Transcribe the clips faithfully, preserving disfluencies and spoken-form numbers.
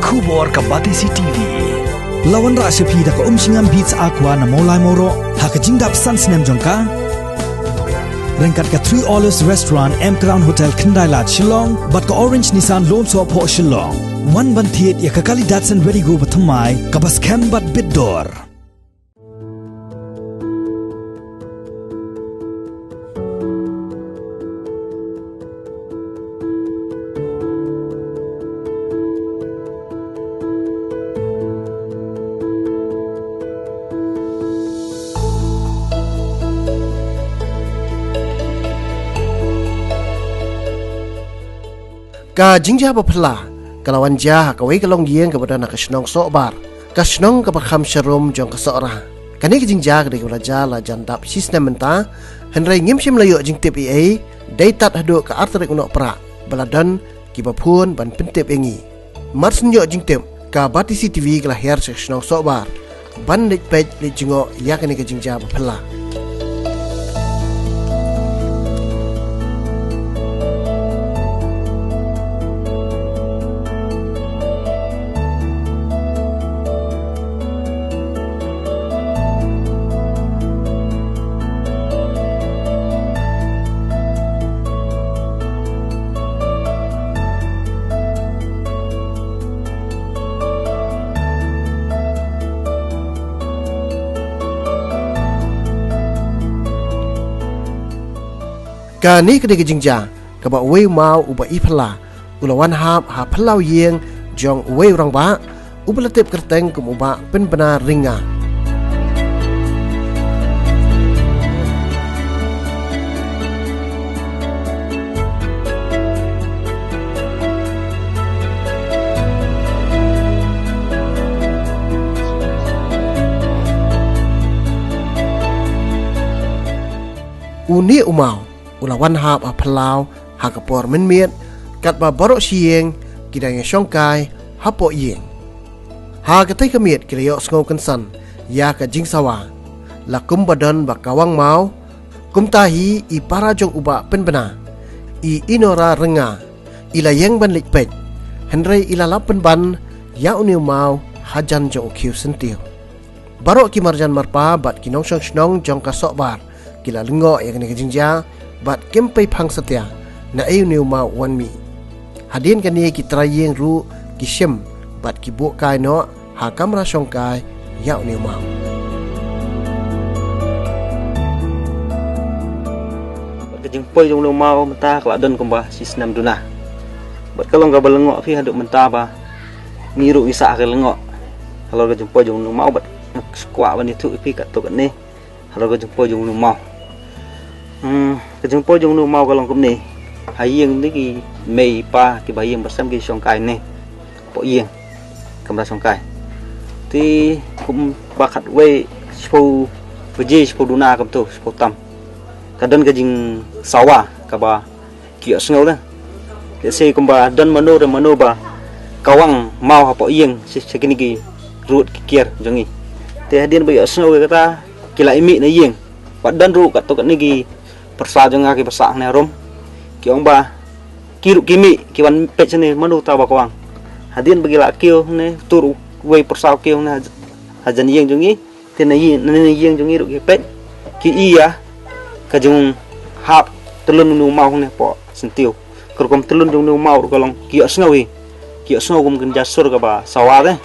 Khubor ka Batesi T V. La wanrah sha phi da ka Umshngam Beats Aqua na Mawlai Mawroh ha ka jingdap san snem jong ka. Ryngkat ka Three Olives Restaurant, M Crown Hotel, Khyndai Lad, Shillong, bad ka Orange Nissan Lumsohphoh, Shillong. Wan ban thied ïa ka kali Datsun Redi-GO bathymmai kaba skhem bad bit dor. Ka jingjia ba phylla ka la wan jia ha kawei ka longïing kaba don ha ka shnong Sohbar, ka shnong kaba kham sharum jong ka Sohra. Kane ka jingjia ka dei kaba la jia la jan dap shi snem mynta, hynrei ngim shym la ïoh jingtip ei ei, dei tad haduh ka ar tarik u Nohprah ba la don kiba phone ban pyntip ïa ngi. Mar shu ïoh jingtip, ka Batesi T V ka la hiar sha ka shnong Sohbar ban leit peit leit jngoh ïa kane ka jingjia ba phylla. Kane ka dei ka jingjia kaba uwei u maw uba i phylla u la wan hap ha phyllaw ïing jong uwei u rangbah uba la tip kyrteng kum u Bah Pynbna Rynga. Une u maw u la wan hap ha phyllaw ha ka por mynmiet, katba baroh shi ïing ki dang ïashongkai hapoh ïing. Ha katei ka miet ki la ïohsngew kynsan ïa ka jingsawa. La kumba don ba kawang maw, kumta hi i para jong u Bah Pynbna, i Inora Rynga, i la ïeng ban leit peit, hynrei i la lap pynban ïa une u maw hajan jong u khiew syntiew. Baroh ki marjan marpa bad ki nongshong shnong jong ka Sohbar ki la lyngngoh ïa kane ka jingjia bad kim pei phang satia naei une u maw u wan mih. Hadien kane ki trai ïing ruh ki shim bad ki buh kai noh ha kamra shongkai ïa une u maw. Bad ka jingpoi jong une u maw mynta ka la don kumba shi snem duna. Bad ka long kaba lyngngoh phi haduh mynta ba ngi ruh ngi sah ka lyngngoh halor ka jingpoi jong une u maw bad nga kwah ban ïathuh ïa phi katto katne halor ka jingpoi jong une u maw. Hmm, ka jingpoi jong une u maw ka long kumne. Ha ïing ne ki mei pa kiba ïing ba sem ki shongkai ne hapoh ïing, kamra shongkai. Te kumba khatwei shiphew baje, shiphew duna kumto, shiphew tam, ka don ka jingsawa kaba ki ïohsngew da. Lehse kumba don mano re mano ba kawang maw hapoh ïing sha, sha kine ki rud ki kier jong ngi. Te hadien ba ïohsngew ïa kata ki la ïa mih na ïing. Bad don ruh katto katne ki pyrsa jong nga kiba sah hangne harum, ki ong ba ki ruh ki mih ki wan peit shane mano uta ba kawang. Hadien ba ki la kiew hangne, tur uwei pyrsa u kiew hangne ha, hajan ïing jong ngi. Te na ïing, na ïing jong ngi ruh ki peit, ki ïa ka jinghap tyllun une u maw hangne hapoh syntiew. Ka rukom tyllun jong une u maw ruh ka long ki ïohsngew hi. Ki ïohsngew kum ka jingja sur kaba sawa te.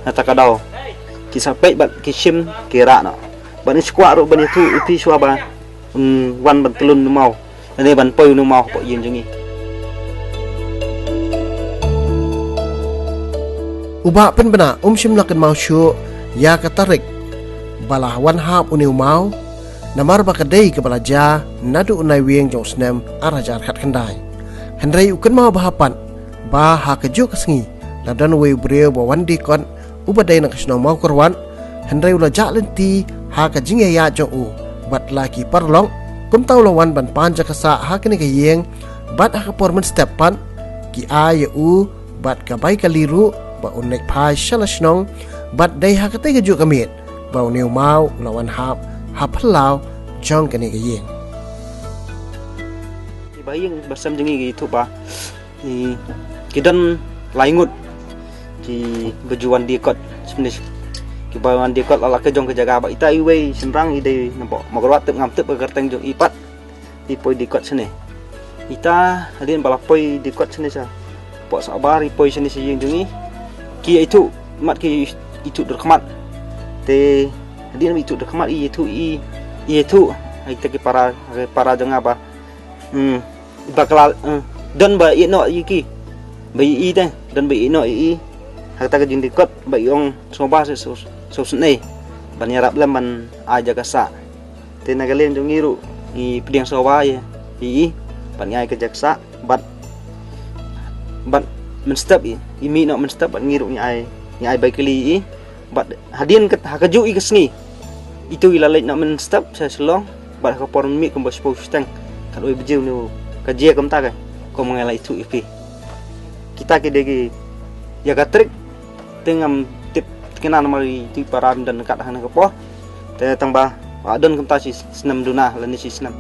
Nangta ka daw ki sa peit bad ki shim ki rah noh. Bad ngi shu kwah ruh ban ïathuh ïa phi shuwa ba un wan ban tyllun une u maw lane ban poi une u maw hapoh ïing jong ngi. U Bah Pynbna um shym la kynmaw shuh ïa ka tarik ba la wan hap une u maw, namar ba ka dei kaba la jia naduh u Naiwieng jong u snem ar hajar khatkhyndai. Hynrei u kynmaw bha pat ba ha kajuh ka sngi la don uwei u briew ba wan die kot uba dei na ka shnong Mawkyrwat, hynrei u la jah lynti ha ka jingïaid jong u bad la ki paralok. Kumta u la wan ban pan jaka sah ha kane ka ïing bad ha ka por mynstep pat ki ai ïa u bad ka bai kali ruh ba un leit phai sha la shnong. Bad dei ha katei kajuh ka miet ba une u maw u la wan hap ha phyllaw jong kane ka ïing. Ki ba ïing ba sem jong ngi ki ïathuh ba ki, ki don lai ngut. Ki ba ju wan die kot shane. Ki ba wan die kot la la ka jong ka jaka ba ita iwei shynrang i dei namar Mawkyrwat tip ngam tip ka kyrteng jong i pat. I poi die kot shane. Ita hadien ba la poi die kot shane sha Pok Sahbar i poi shane sha ïing jong i. Ki ithuh mat ki ithuh dur khmat. Te hadien ba ithuh dur khmat i ithuh i ithuh. Ai te ki para ki para jong nga ba. Hmm. Ba ka la, eh, don ba ïeh noh ïa ki. Ba ïeh i te, don ba ïeh noh ïa i. Ha kata ka jingdie kot ba i ong sngewbha sngewsynei ban ïarap lem ban ai jaka sah. Te na ka liang jong ngi ruh ngi pdiang sngewbha ïa i. Ban ngi ai ka jaka sah bad bad mynstep i, i mih noh mynstep bad ngi ruh ngi ai, ngi ai bai kylli ïa i. Bad hadien kat ha kajuh i ka sngi itu i la leit noh mynstep sha Shillong. Bad ha ka por mynmiet kumba shiphew shiteng, kat wei baje une u ka jia kumta ka, kum nga la ithuh ïa phi. Kita ki dei ki ïa ka trik. Te ngam tip tikna namar itu i para ym don kat ha kane ka por. Te tang ba ba don kumta shi snem duna lane shi snem.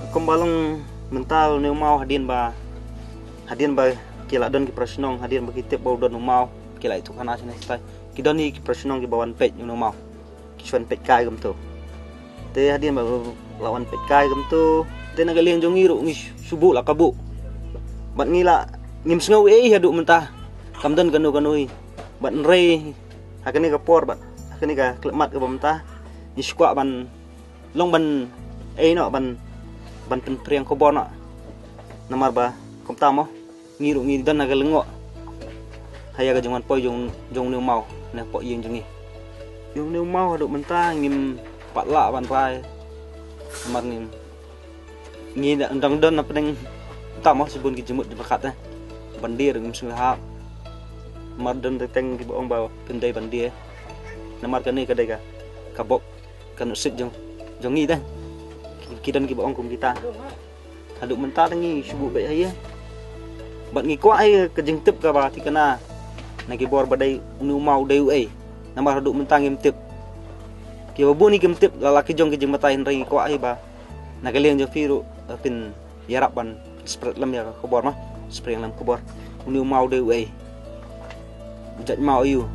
Kumba long mynta une u maw hadien ba, hadien ba ki la don ki para shnong, hadien ba ki tip ba u don u maw, ki la ithuh khana shane shatai. Ki don hi ki para shnong ki ba wan peit une u maw. Ki shu wan peit kai kumto. Te hadien ba la wan peit kai kumto, te na ka liang jong ngi ruh ngi shu buh la ka buh. Bad ngi la ngim sngew ei haduh mynta. Kam don kano kano hi. Bad nrei ha kane ka por bad ha kane ka khyllipmat kaba mynta ngi shu kwah ban long ban ei noh ban, ban pynphriang khubor noh. Namar ba kumta mo ngi ruh ngi don ha ka lyngngoh ha ïa ka jingwan poi jong, jong une u maw na pok ïing jong ngi. Jong une u maw haduh mynta ngim pat lah ban rai. Namar ngim, ngi dang don na pdeng ta mo shibun ki jingmut jingpyrkhat eh. Ban die ruh ngim sngewlehap. Namar don teng ki ba ong ba phin dei ban die. Namar kane ka dei ka, ka bok ka nusip jong, jong ngi dang. Ki, ki don ki ba ong kum kita. Haduh mynta te ngi shu buh beit ha ïing. Bad ngi kwah hi ka jingtip kaba thikna na ki bor ba dei une u maw u dei uei. Namar haduh mynta ngim tip. Ki ba bun hi kim tip la la ki jong ki jingbatai hynrei ngi kwah hi ba na ka liang jong phi ruh, eh, phin ïarap ban spread lem ïa ka khubor ma. Spread lem khubor. Une u maw u dei uei. U jait maw aiu.